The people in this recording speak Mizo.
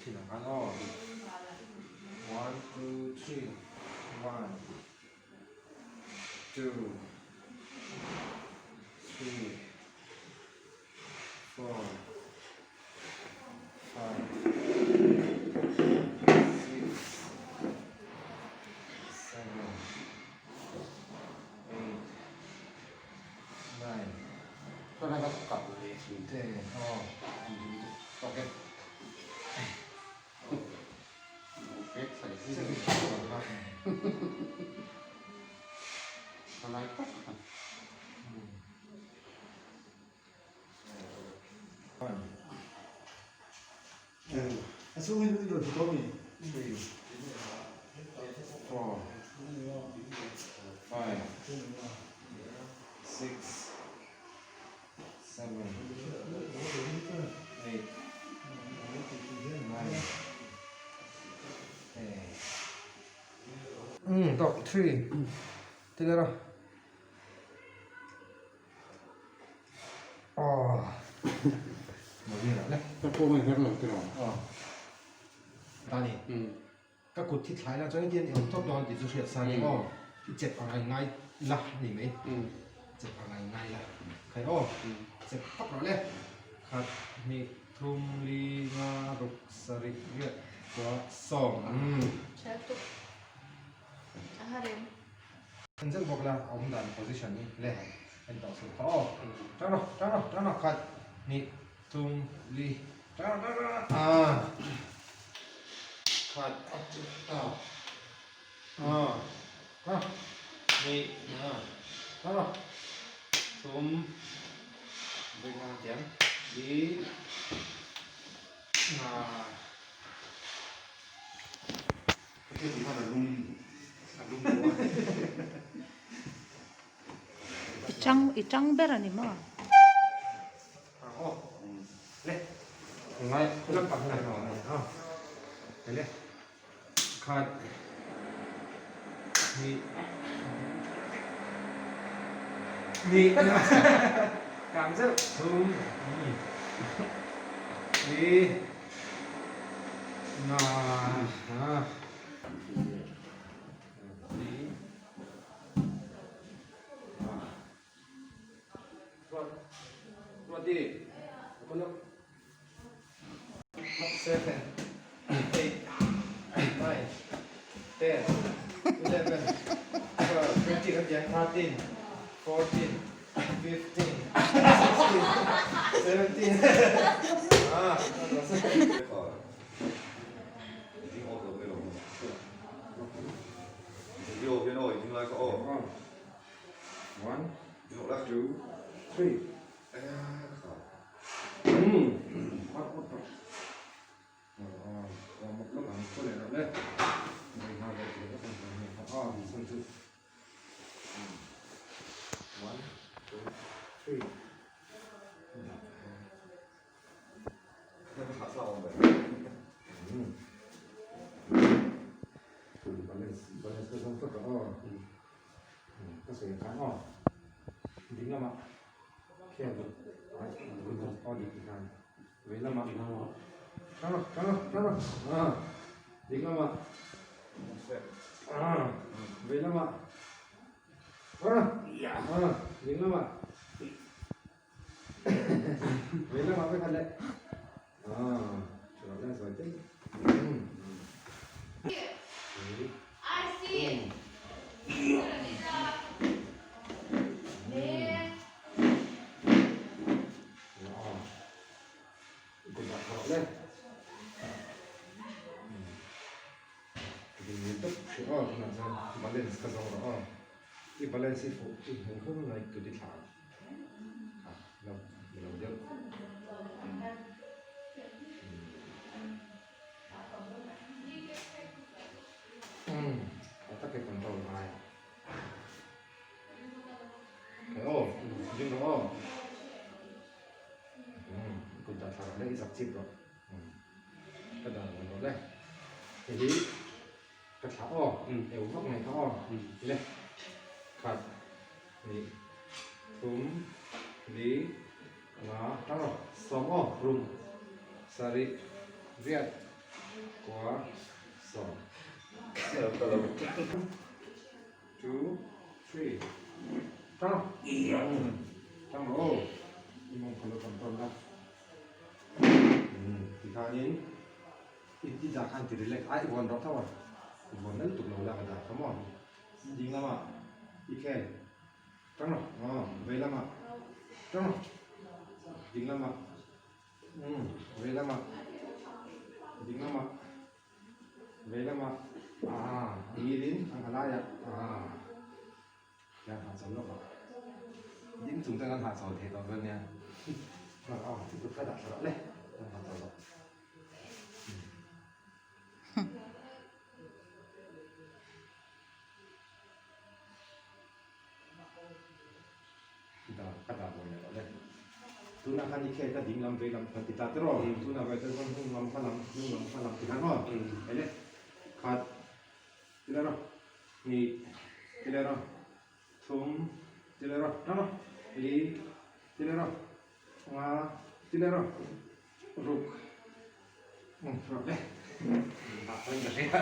thin ang khan aw. One, two, three, one, two, three, four, five, six, seven, eight, nine, ten aw. Okay. Three, four, five, six, seven, eight, nine, ten. Dog three, ti leh rawh. Aw Dani ka kut hi thlai la chuan hetiang i awm tawp dawn tih chu hriat sa nia aw i chep ang a ngai la a ni mai chep ang a ngai la khai aw chep vak rawh le khat hnih thum li nga ruk sarih riat kua sawm. En zeuh bawk la a awm dan position hi le en tawh suh kha aw tang rawh tang rawh tang rawh khat hnih thum li tang rawh tang rawh ah khat ah ah ah hnih ah tang rawh thum veng ang tiang li ah. I tang i tang ber a ni maw? Kua sawm. Two, three. Tang rawh. Tang rawh aw. I mawng kha lo control la. Tikhanin i dah khan ti relax a i vawn rawh tho a. I vawn na lutuk lo la ka dah kha maw. Ding lamah i khel. Tang rawh. Aw, vei lamah. Tang rawh. Ding lamah. Umm, vei lamah. Ding lamah. Vei lamah. Aaa, a ngilin a laiah. Aaa, hian hahchawl lawk a. Ding chung chuan kan hahchawl thei tawh dawn nia. Aw, i kut kha dah thla rawh le. Kan hahchawl rawh. Dah ka dah buai leh tawh le. Tunah khan i khel ka ding lam vei lam khan ti ta tiraw? Tunah vei chuan hnung lam hma lam hnung lam hma lam ti khan aw. Hei le khat ti leh rawh hnih ti leh rawh thum ti leh rawh tang rawh li ti leh rawh nga ti leh rawh ruk rawh le. Hah pawn ka hria.